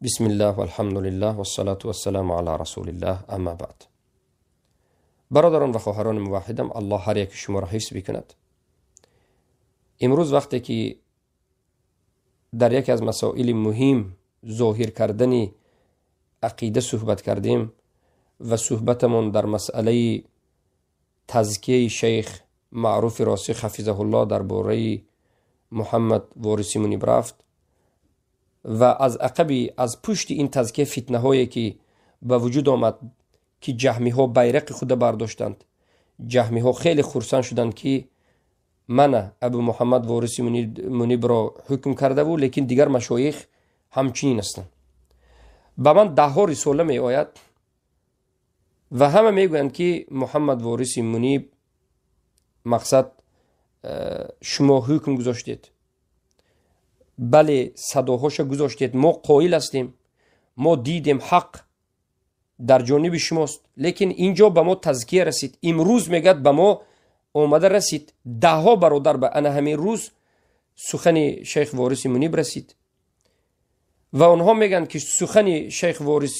Бисмиллах, валҳамдулиллах, вассалату вассаламу ала расулиллах, амма баъд. Бародарон ва хоҳарони муваҳҳидам, Аллоҳ ҳар яки шуморо ҳифз бикунад. Имрӯз вақте ки дар яке аз масоили муҳим зоҳир кардани ақида суҳбат кардем ва суҳбатамон дар масъалаи тазкияи шайх Маъруфи Росих ҳафизаҳуллоҳ дар бораи Муҳаммад Вориси Муниб рафт ва аз ақаби аз пушти ин тазкия фитнаҳое ки ба вуҷуд омад, ки ҷаҳмиҳо байрақи худа бардоштанд, ҷаҳмиҳо хеле хурсанд шуданд, ки мана Абу Муҳаммад Вориси Мунибро ҳукм кардаву, лекин дигар машоих ҳамчунин ҳастанд. Ба ман даҳҳо рисола меояд ва ҳама мегӯянд, ки Муҳаммад Вориси Муниб мақсад шумо ҳукм гузоштед, бале, садоҳоша гузоштед, мо қоил ҳастем, мо дидем, ҳақ дар ҷониби шумост, лекин ин ҷо ба мо тазкия расид. Имрӯз мегӯяд, ба мо омада расид, даҳҳо бародар ба ана ҳамин рӯз сухани шайх Вориси Муниб расид ва онҳо мегӯянд, ки сухани шайх Ворис,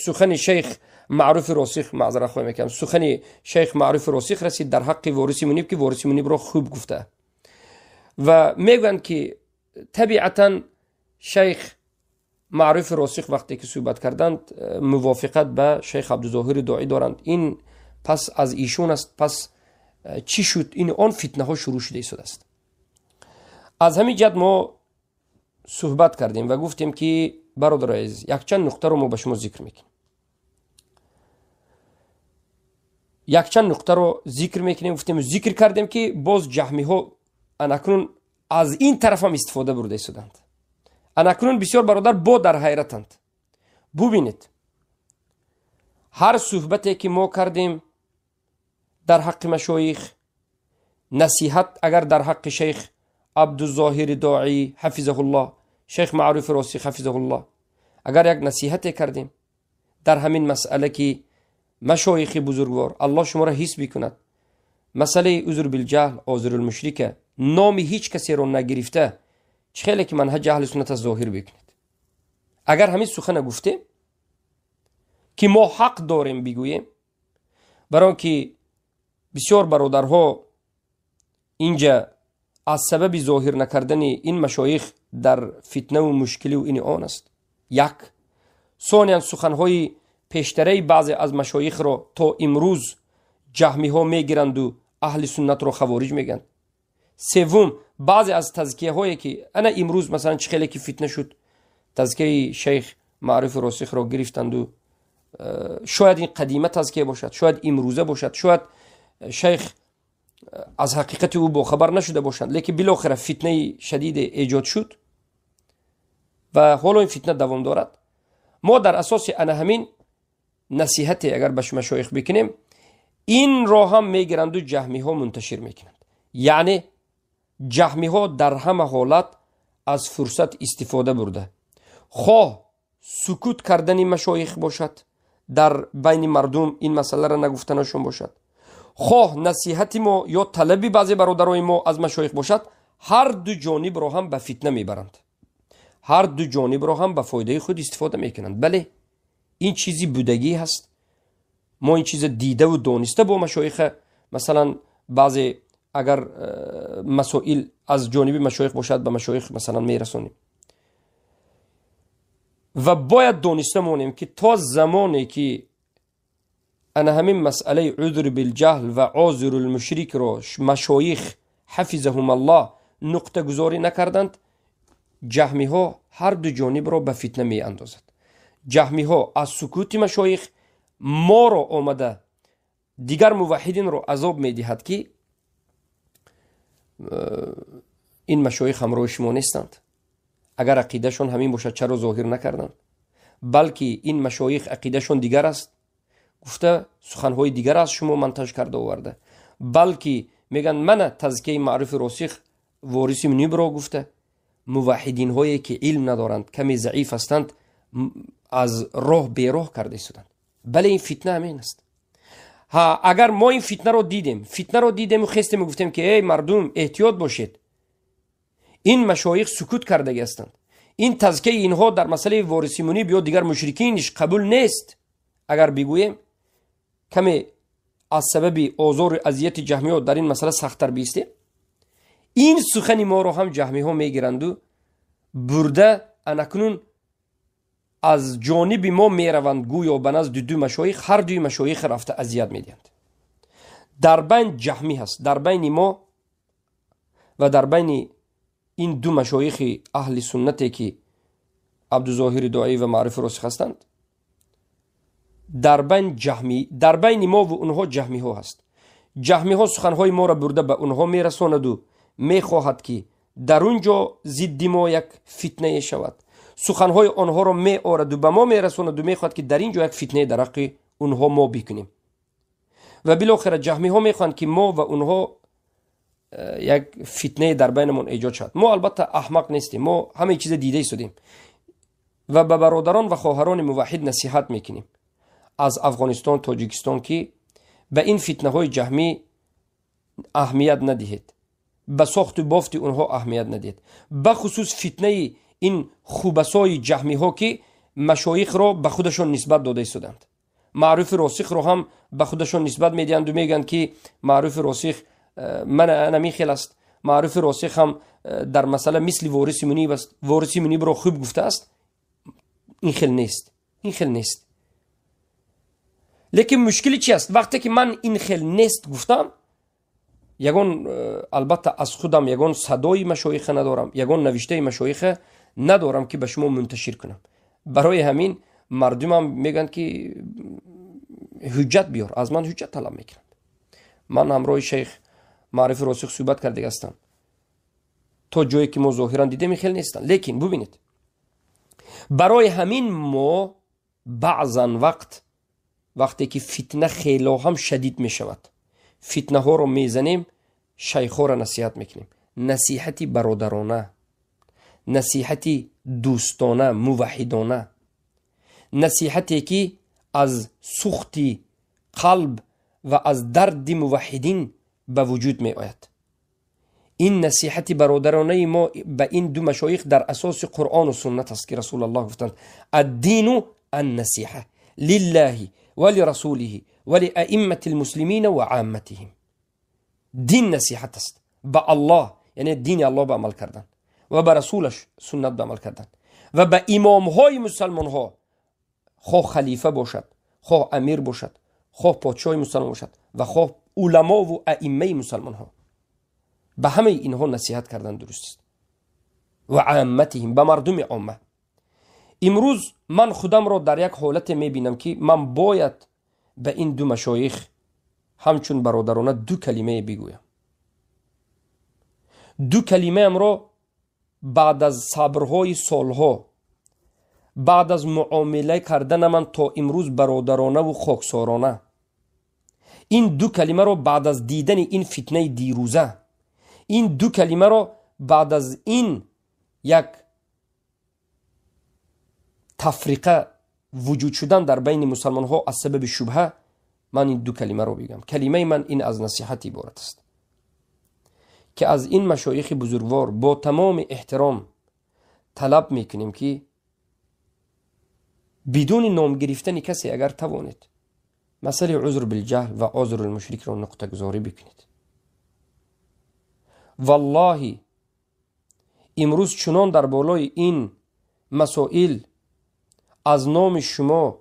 сухани шайх Маъруфи Росих, маъзарат хоҳем мекардам, сухани шайх Маъруфи Росих расид дар ҳаққи Вориси Муниб, ки Вориси Мунибро хуб гуфта, ва мегӯянд, ки табиатан шайх Маъруфи Росих вақте ки суҳбат карданд, мувофиқат ба шайх Абдузоҳири Доӣ доранд, ин пас аз ишон аст, пас чӣ шуд? Ин он фитнаҳо шурӯъ шуда истодааст. Аз ҳамин ҷиҳат мо суҳбат кардем ва гуфтем, ки бародарои азиз, якчанд нуқтаро мо ба шумо зикр мекунем, якчанд нуқтаро зикр мекунем. Гуфтем, зикр кардем, ки боз ҷаҳмиҳо анакнун аз ин тараф ҳам истифода бурда истоданд. Анакнун бисёр бародар бо дар ҳайратанд. Бубинед, ҳар суҳбате ки мо кардем дар ҳаққи машоих, насиҳат агар дар ҳаққи шайх Абдузоҳири Доӣ ҳафизаҳуллоҳ, шайх Маъруфи Росих ҳафизаҳуллоҳ, агар як насиҳате кардем дар ҳамин масъала, ки машоихи бузургвор, Аллоҳ шуморо ҳис бикунад, масъалаи узр билҷаҳл, озирулмушрика, номи ҳеҷ касеро нагирифта, чӣ хеле ки манҳаҷи аҳли суннат аст, зоҳир бикунед. Агар ҳамин сухана гуфтем, ки мо ҳақ дорем бигӯем, барои он ки бисёр бародарҳо инҷа аз сабаби зоҳир накардани ин машоих дар фитнаву мушкиливу ини он аст. Як сониян, суханҳои пештараи баъзе аз машоихро то имрӯз ҷаҳмиҳо мегиранду аҳли суннатро хавориҷ мегӯянд. Севум, баъзе аз тазкияҳое ки ана имрӯз, масалан, чӣ хеле ки фитна шуд, тазкияи шайх Маъруфи Росихро гирифтанду, шояд ин қадима тазкия бошад, шояд имрӯза бошад, шояд шайх аз ҳақиқати ӯ бохабар нашуда бошанд, лекин билохира фитнаи шадиде эҷод шуд ва ҳоло ин фитна давом дорад. Мо дар асоси ана ҳамин насиҳате агар ба машоих бикунем, инро ҳам мегиранду ҷаҳмиҳо мунташир мекунанд. Яъне ҷаҳмиҳо дар ҳама ҳолат аз фурсат истифода бурда, хоҳ сукут кардани машоих бошад, дар байни мардум ин масъаларо нагуфтанашон бошад, хоҳ насиҳати мо ё талаби баъзе бародарои мо аз машоих бошад, ҳар ду ҷонибро ҳам ба фитна мебаранд, ҳар ду ҷонибро ҳам ба фоидаи худ истифода мекунанд. Бале, ин чизи будагӣ ҳаст, мо ин чиза дидаву дониста бо машоиха, масалан, баъзе агар масоил аз ҷониби машоих бошад, ба машоих, масалан, мерасонем ва бояд дониста монем, ки то замоне ки ана ҳамин масъалаи узр билҷаҳл ва озирулмушрикро машоих ҳафизаҳумаллоҳ нуқтагузорӣ накарданд, ҷаҳмиҳо ҳар ду ҷонибро ба фитна меандозад. Ҷаҳмиҳо аз сукути машоих моро омада дигар муваҳҳидинро азоб медиҳад, ки ин машоих ҳамроҳи шумо нестанд, агар ақидашон ҳамин бошад, чаро зоҳир накарданд, балки ин машоих ақидашон дигар аст гуфта, суханҳои дигар аз шумо монтаж карда оварда, балки мегӯянд, мана тазкияи Маъруфи Росих Вориси Мунибро гуфта, муваҳҳидинҳое ки илм надоранд, каме заиф ҳастанд, аз роҳ бероҳ карда истоданд. Бале, ин фитна ҳамин аст. Ҳа, агар мо ин фитнаро дидем, фитнаро дидему хестему гуфтем, ки эй мардум, эҳтиёт бошед, ин машоих сукут кардагӣ ҳастанд. Ин тазкияи инҳо дар масъалаи Вориси Муниб ё дигар мушрикиниш қабул нест, агар бигӯем, каме аз сабаби озору азияти ҷаҳмиҳо дар ин масъала сахттар биистем, ин сухани моро ҳам ҷаҳмиҳо мегиранду бурда анакнун аз ҷониби мо мераванд, гӯё ба назди ду машоих, ҳар дуи машоих рафта азият медиҳанд. Дар байн ҷаҳмӣ ҳаст, дар байни мо ва дар байни ин ду машоихи аҳли суннате, ки Абдузоҳири Дуоӣ ва Маъруфи Росих ҳастанд, дар байн ҷаҳмӣ, дар байни мо ва онҳо ҷаҳмиҳо ҳаст. Ҷаҳмиҳо суханҳои моро бурда ба онҳо мерасонаду мехоҳад, ки дар он ҷо зидди мо як фитнае шавад. Суханҳои онҳоро меораду ба мо мерасонаду мехоҳад, ки дар ин ҷо як фитнае дар ҳаққи онҳо мо бикунем. Ва билохира ҷаҳмиҳо мехоҳанд, ки мо ва онҳо як фитнае дар байнамон эҷод шавад. Мо албатта аҳмақ нестем, мо ҳамаи чиза дида истодем ва ба бародарон ва хоҳарони муваҳҳид насиҳат мекунем аз Афғонистон, Тоҷикистон, ки ба ин фитнаҳои ҷаҳмӣ аҳамият надиҳед, ба сохту бофти онҳо аҳамият надиҳед, бахусус фитнаи ин хубасои ҷаҳмиҳо, ки машоихро ба худашон нисбат дода истоданд. Маъруфи Росихро ҳам ба худашон нисбат медиҳанду мегӯянд, ки Маъруфи Росих мана анамин хел аст, Маъруфи Росих ҳам дар масъала мисли Вориси Муниб аст, Вориси Мунибро хуб гуфтааст. Ин хел нест, ин хел нест. Лекин мушкили чи аст? Вақте ки ман ин хел нест гуфтам, ягон албатта аз худам ягон садои машоиха надорам, ягон навиштаи машоиха надорам, ки ба шумо мунташир кунам. Барои ҳамин мардумам мегӯянд, ки ҳуҷҷат биёр, аз ман ҳуҷҷат талаб мекунанд. Ман ҳамроҳи шайх Маърифи Росих суҳбат кардага ҳастам. То ҷое ки мо зоҳиран дидем, ин хел нестанд. Лекин бубинед, барои ҳамин мо баъзан вақт, вақте ки фитна хело ҳам шадид мешавад, фитнаҳоро мезанем, шайхҳоро насиҳат мекунем, насиҳати бародарона, насиҳати дӯстона, муваҳҳидона, насиҳате, ки аз сухти қалб ва аз дарди муваҳҳидин ба вуҷуд меояд. Ин насиҳати бародаронаи мо ба ин ду машоих дар асоси Қуръону суннат аст, ки Расулаллоҳ гуфтанд: «Аддину аннасиҳа лиллаҳи ва лирасулиҳи ва лиаиммати лмуслимина ва амматиҳим». Дин насиҳат аст ба Аллоҳ, яъне дини Аллоҳ ба амал кардан, ва ба расулаш суннат ба амал кардан, ва ба имомҳои мусалмонҳо, хоҳ халифа бошад, хоҳ амир бошад, хоҳ подшоҳи мусалмон бошад ва хоҳ уламову аиммаи мусалмонҳо, ба ҳамаи инҳо насиҳат кардан дуруст аст. Ва амматиҳим, ба мардуми омма. Имрӯз ман худамро дар як ҳолате мебинам, ки ман бояд ба ин ду машоих ҳамчун бародарона ду калимае бигӯям. Ду калимаамро баъд аз сабрҳои солҳо, баъд аз муомила кардана ман то имрӯз бародаронаву хоксорона, ин ду калимаро баъд аз дидани ин фитнаи дирӯза, ин ду калимаро баъд аз ин як тафриқа вуҷуд шудан дар байни мусалмонҳо аз сабаби шубҳа, ман ин ду калимаро бигӯям. Калимаи ман ин аз насиҳат иборат аст, ки аз ин машоихи бузургвор бо тамоми эҳтиром талаб мекунем, ки бидуни ном гирифтани касе, агар тавонед, масъалаи узр билҷаҳл ва озрулмушрикро нуқтагузорӣ бикунед. Валлоҳи, имрӯз чунон дар болои ин масоил аз номи шумо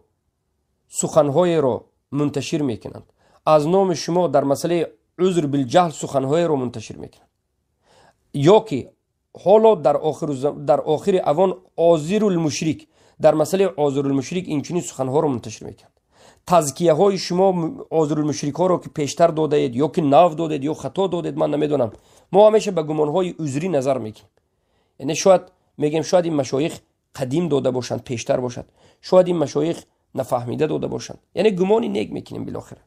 суханҳоеро мунташир мекунанд, аз номи шумо дар масъалаи узр билҷаҳл суханҳоеро мунташир мекунанд, ё ки ҳоло дар охири авон озирулмушрик, дар масъалаи озирулмушрик инчунин суханҳоро мунташир мекунанд. Тазкияҳои шумо озирулмушрикҳоро, ки пештар додаед, ё ки нав додед, ё хато додед, ман намедонам. Мо ҳамеша ба гумонҳои узрӣ назар мекунем, яъне шояд мегӯем, шояд ин машоих қадим дода бошанд, пештар бошад, шояд ин машоих нафаҳмида дода бошанд, яъне гумони нек мекунем. Билохира,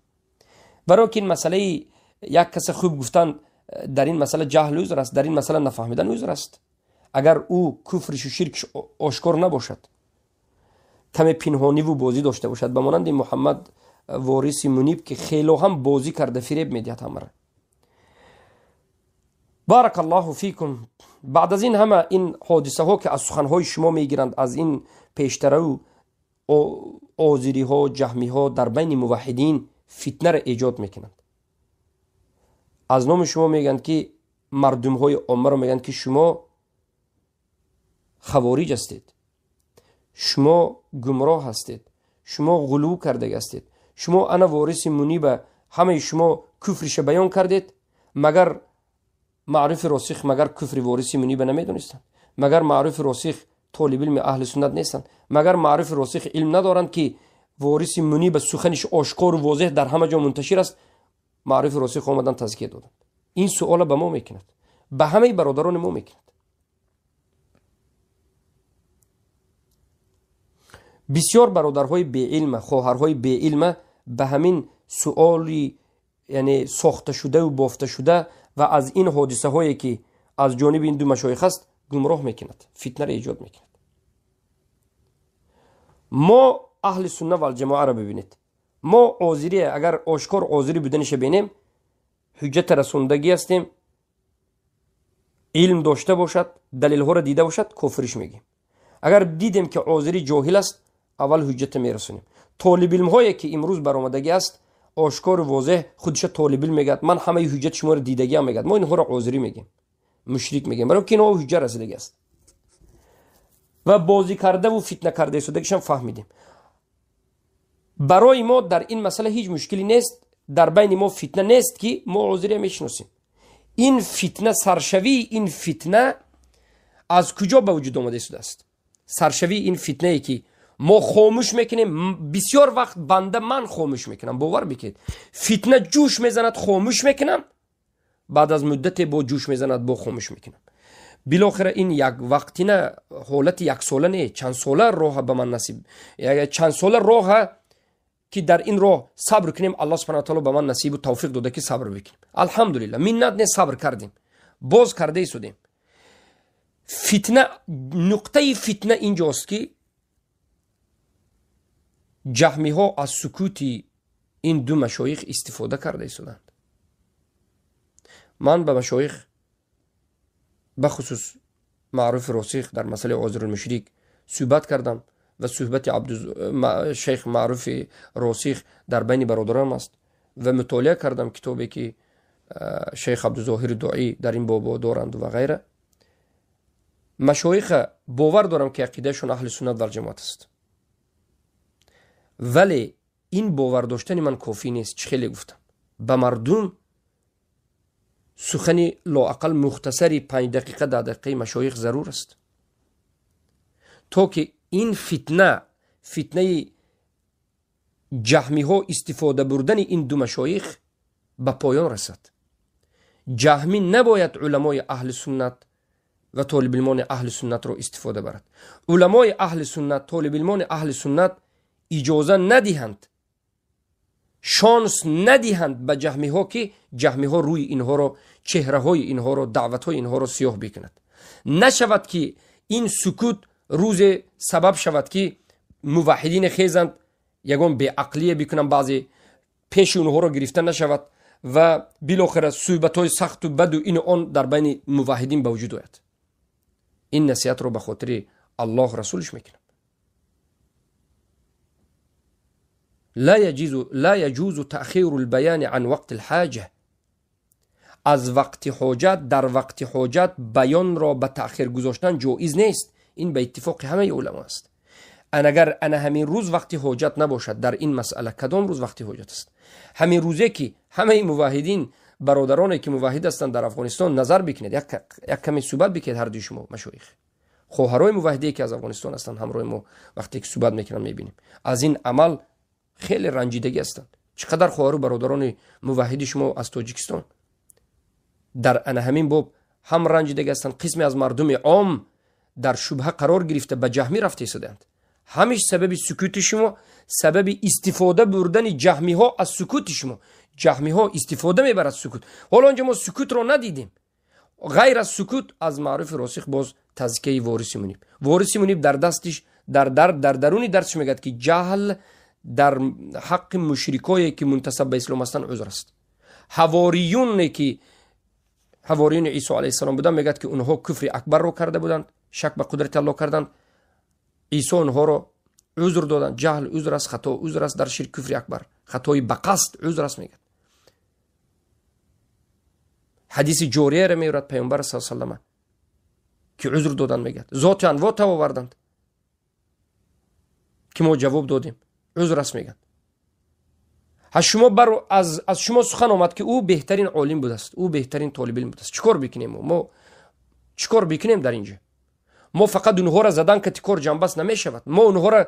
барои ки ин масъалаи як каса хуб гуфтан, дар ин масъала ҷаҳл узр аст, дар ин масъала нафаҳмидан узр аст, агар ӯ куфришу ширкш ошкор набошад, каме пинҳониву бозӣ дошта бошад, ба монанди Муҳаммад Вориси Муниб, ки хело ҳам бозӣ карда фиреб медиҳад ҳамара. Барак Аллоҳу фикум. Баъд аз ин ҳама ин ҳодисаҳо ки аз суханҳои шумо мегиранд, аз ин пештарау озириҳо, ҷаҳмиҳо дар байни муваҳҳидин фитнаро эҷод мекунанд. Аз номи шумо мегӯянд ки мардумҳои оммаро мегӯянд ки шумо хавориҷ ҳастед, шумо гумроҳ ҳастед, шумо ғулув кардаги ҳастед, шумо ана вориси муниба, ҳамаи шумо куфриша баён кардед, магар маъруфи росих магар куфри вориси муниба намедонистанд? Магар маъруфи росих толибилми аҳли суннат нестанд? Магар маъруфи росих илм надоранд ки вориси муниба суханиш ошкору возеҳ дар ҳама ҷо мунташир аст? Маъруфи росих омадан тазкия доданд. Ин суола ба мо мекунад, ба ҳамаи бародарони мо мекунад. Бисёр бародарҳои беилма, хоҳарҳои беилма ба ҳамин суоли яъне сохташудаву бофташуда ва аз ин ҳодисаҳое ки аз ҷониби ин ду машоих аст гумроҳ мекунад, фитнаро эҷод мекунад. Мо аҳли сунна валҷамоаро бибинед. Мо озирие, агар ошкор озирӣ буданиша бинем, ҳуҷҷата расондагӣ ҳастем, илм дошта бошад, далелҳоро дида бошад, кофириш мегӯем. Агар дидем ки озирӣ ҷоҳил аст, аввал ҳуҷҷата мерасонем. Толибилмҳое ки имрӯз баромадагӣ аст, ошкору возеҳ худша толибилм мегӯяд, ман ҳамаи ҳуҷҷати шуморо дидагиам мегӯяд, мо инҳоро озирӣ мегӯем, мушрик мегӯем, барои ки инҳо ҳуҷҷа расидагӣ аст ва бозӣ кардаву фитна карда истодагишам фаҳмидем. Барои мо дар ин масъала ҳеҷ мушкиле нест, дар байни мо фитна нест ки мо озирия мешиносем. Ин фитна, саршавии ин фитна аз куҷо ба вуҷуд омада истодааст? Саршавии ин фитнае ки мо хомӯш мекунем, бисёр вақт банда ман хомӯш мекунам, бовар бикунед, фитна ҷӯш мезанад, хомӯш мекунам, баъд аз муддате бо ҷӯш мезанад, бо хомӯш мекунам. Билохира ин як вақтина ҳолати яксола не, чандсола роҳа ба ман насиб, чандсола роҳа ки дар ин роҳ сабр кунем, Аллоҳ субҳанаҳу ва таъоло ба ман насибу тавфиқ дода ки сабр бикунем. Алҳамдулилла, миннат не, сабр кардем, боз карда истодем. Фитна, нуқтаи фитна инҷост ки ҷаҳмиҳо аз сукути ин ду машоих истифода карда истоданд. Ман ба машоих, бахусус маъруфи росих дар масъалаи озирулмушрик суҳбат кардам ва суҳбати шейх маъруфи росих дар байни бародарам аст ва мутолиа кардам китобе ки шейх Абдузоҳири Дуӣ дар ин бобо доранд ва ғайра. Машоиха бовар дорам ки ақидаашон аҳли суннат валҷамоат аст, вале ин бовар доштани ман кофӣ нест. Чӣ хеле гуфтам, ба мардум сухани лоақал мухтасари 5 дақиқа 10 дақиқаи машоих зарур аст, то ки ин фитна, фитнаи ҷаҳмиҳо истифода бурдани ин ду машоих ба поён расад. Ҷаҳмӣ набояд уламои аҳли суннат ва толибилмони аҳли суннатро истифода барад. Уламои аҳли суннат, толибилмони аҳли суннат иҷоза надиҳанд, шонс надиҳанд ба ҷаҳмиҳо ки ҷаҳмиҳо рӯи инҳоро, чеҳраҳои инҳоро, даъватҳои инҳоро сиёҳ бикунад. Нашавад ки ин сукут рӯзе сабаб шавад ки муваҳҳидин хезанд, ягон беақлие бикунанд, баъзе пеши онҳоро гирифта нашавад ва билохира суҳбатҳои сахту баду ину он дар байни муваҳҳидин ба вуҷуд ояд. Ин насиҳатро ба хотири Аллоҳ расулиш мекунам. لا يجوز تأخير البيان عن وقت الحاجة. از وقت حاجت در وقت حاجت بیان را به تأخیر گذاشتن جایز نیست. این به اتفاق همه علما است. اگر انا همین روز وقت حاجت نباشد در این مسئله، کدام روز وقت حاجت است؟ همین روزه که همه موحدین، برادرانی که موحد هستند در افغانستان، نظر بکنید، یک کمی صحبت بکنید هر دوی شما مشایخ، خواهرای موحدی که از افغانستان هستند همراه ما وقتی که صحبت میکنن میبینیم از این عمل خیلی رنجیدگی هستند. چقدر خواهر و برادران موحد شما از تاجیکستان در انا همین باب هم رنجیدگی هستند. قسمی از مردم عام در شبهه قرار گرفته به جهمی رفته ایستادند. همیش سبب سکوت شما، سبب استفاده بردن جهمی ها از سکوت شما. جهمی ها استفاده میبرد سکوت. حالا آنجا ما سکوت رو ندیدیم. غیر از سکوت از معروف راسخ باز تزکیه وارث منیب. وارث منیب در دستش در در در درونی درسش میگد که جهل در حق مشرکایی که منتسب به اسلام هستند عذر است. حواریون که ҳавориюни Исо алайҳиссалом буданд, мегӯяд ки онҳо куфри акбарро карда буданд, шак ба қудрати Аллоҳ карданд. Исо онҳоро узр доданд. Ҷаҳл узр аст, хато узр аст дар ширк, куфри акбар, хатои ба қасд узр аст, мегӯяд. Ҳадиси ҷорияро меорад Пайғамбар саллаллоҳу алайҳи васаллам ки узр доданд, мегӯяд. Зоти анвота оварданд ки мо ҷавоб додем, узр аст, мегӯяд. Аз шумо аз шумо сухан омад ки ӯ беҳтарин олим будааст, ӯ беҳтарин толибилм будааст. Чӣ кор бикунем мо? Чӣ кор бикунем дар инҷо? Мо фақат онҳоро задан ки кор ҷанбаст намешавад. Мо онҳоро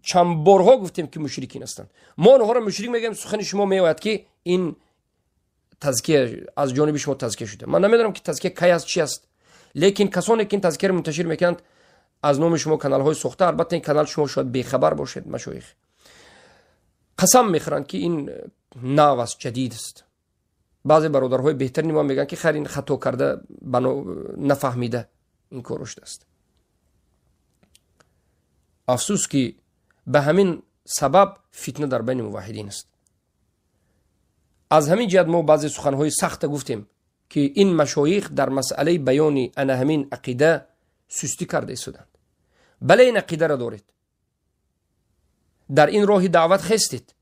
чанд борҳо гуфтем ки мушрикин ҳастанд. Мо онҳоро мушрик мегӯем, сухани шумо меояд ки ин тазкия аз ҷониби шумо тазкия шуда. Ман намедонам ки тазкия кай аст, чи аст, лекин касоне ки ин тазкияро мунташир мекунанд аз номи шумо каналҳои сохта, албатта ин канал шумо шояд бехабар бошед, машоих қасам мехӯранд ки ин нав аст, ҷадид аст. Баъзе бародарҳои беҳтарини мо мегӯянд ки хайр, ин хато карда, нафаҳмида ин корро шудааст. Афсӯс ки ба ҳамин сабаб фитна дар байни муваҳҳидин аст. Аз ҳамин ҷиҳат мо баъзе суханҳои сахта гуфтем ки ин машоих дар масъалаи баёни ана ҳамин ақида сустӣ карда истоданд. Бале, ин ақидаро доред, дар ин роҳи даъват хестед,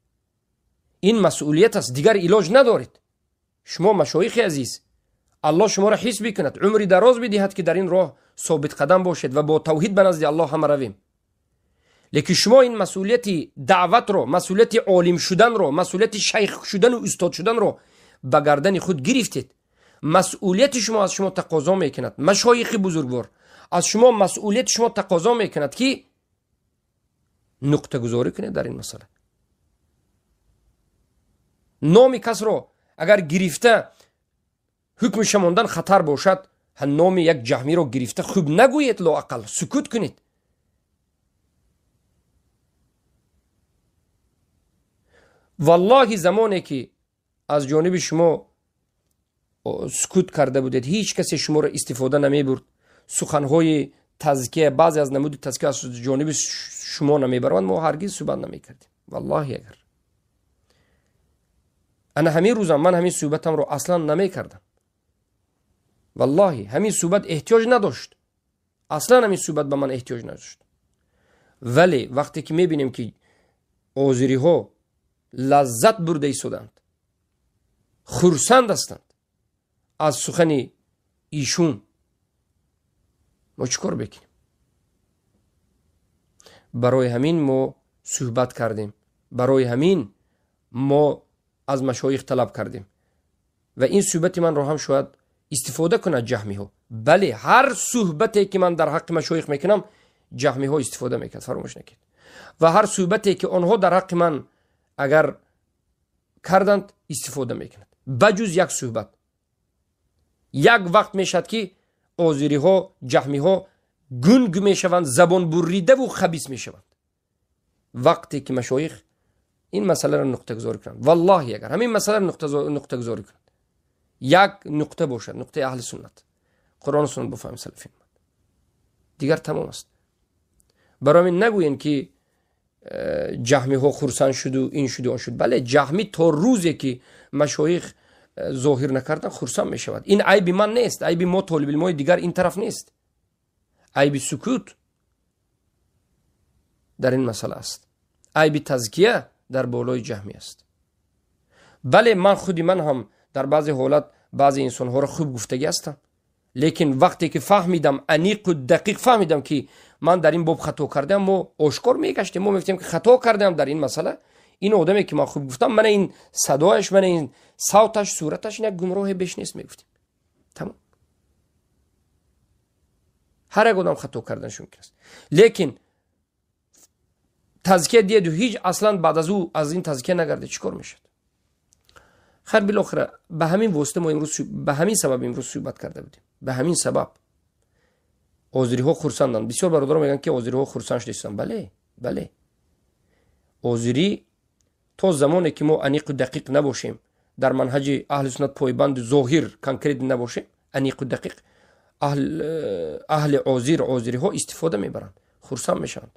ин масъулият аст, дигар илоҷ надоред. Шумо машоихи азиз, Аллоҳ шуморо ҳис бикунад, умри дароз бидиҳад ки дар ин роҳ собитқадам бошед ва бо тавҳид ба назди Аллоҳ ҳама равем. Лекин шумо ин масъулияти даъватро, масъулияти олим шуданро, масъулияти шайх шудану устод шуданро ба гардани худ гирифтед. Масъулияти шумо аз шумо тақозо мекунад, машоихи бузургвор, аз шумо масъулияти шумо тақозо мекунад ки нуқтагузорӣ кунед дар ин масъала. Номи касро агар гирифта ҳукмиша мондан хатар бошад, номи як ҷаҳмиро гирифта хуб нагӯед, лоақал сукут кунед. Валлоҳи замоне ки аз ҷониби шумо сукут карда будед, ҳеҷ касе шуморо истифода намебурд, суханҳои тазкия, баъзе аз намуди тазкия аз ҷониби шумо намебарованд, мо ҳаргиз суҳбат намекардем. Валлоҳи агар ана ҳамин рӯзам ман ҳамин суҳбатамро аслан намекардам. Валлоҳи ҳамин суҳбат эҳтиёҷ надошт, аслан ҳамин суҳбат ба ман эҳтиёҷ надошт. Вале вақте ки мебинем ки озириҳо лаззат бурда истоданд, хурсанд ҳастанд аз сухани ишун, мо чӣ кор бикунем? Барои ҳамин мо суҳбат кардем, барои ҳамин мо аз машоих талаб кардем ва ин суҳбати манро ҳам шояд истифода кунад ҷаҳмиҳо. Бале, ҳар суҳбате ки ман дар ҳаққи машоих мекунам, ҷаҳмиҳо истифода мекунад, фаромӯш накунед. Ва ҳар суҳбате ки онҳо дар ҳаққи ман агар карданд, истифода мекунад, ба ҷуз як суҳбат. Як вақт мешавад ки озириҳо, ҷаҳмиҳо гунг мешаванд, забонбурридаву хабис мешаванд вақте ки машоих ин масъаларо нуқтагузорӣ кунанд. Валлоҳи агар ҳамин масъаларо нуқтагузорӣ кунанд, як нуқта бошад, нуқтаи аҳли суннат, Қуръону суннат бо фаҳми салафи уммат, дигар тамом аст. Барои ҳамин нагӯем ки ҷаҳмиҳо хурсанд шуду ин шуду он шуд. Бале, ҷаҳмӣ то рӯзе ки машоих зоҳир накардан хурсанд мешавад. Ин айби ман нест, айби мо толибилмои дигар ин тараф нест, айби сукут дар ин масъала аст, айби тазкия дар болои ҷаҳмӣ аст. Бале, ман худи ман ҳам дар баъзе ҳолат баъзе инсонҳоро хуб гуфтагӣ ҳастам, лекин вақте ки фаҳмидам, аниқу дақиқ фаҳмидам ки ман дар ин боб хато кардаам, мо ошкор мегаштем, мо мегуфтем ки хато кардаам дар ин масъала. Ин одаме ки ман хуб гуфтам, мана ин садояш, мана ин савташ, сураташ, ин як гумроҳе беш нест, мегуфтем. Тамом. Ҳар як одам хато карданаш мумкин аст, лекин тазкия диҳеду ҳеҷ аслан баъд аз ӯ аз ин тазкия нагардед, чӣ кор мешавад? Хайр, билохира ба ҳамин восита мо имрӯз, ба ҳамин сабаб имрӯз суҳбат карда будем, ба ҳамин сабаб озириҳо хурсанданд. Бисёр бародарон мегӯянд ки озириҳо хурсанд шуда истоданд. Бале, бале, озирӣ то замоне ки мо аниқу дақиқ набошем, дар манҳаҷи аҳли суннат пойбанди зоҳир конкрет набошем, аниқу дақиқ, аҳли озир, озириҳо истифода мебаранд, хурсанд мешаванд.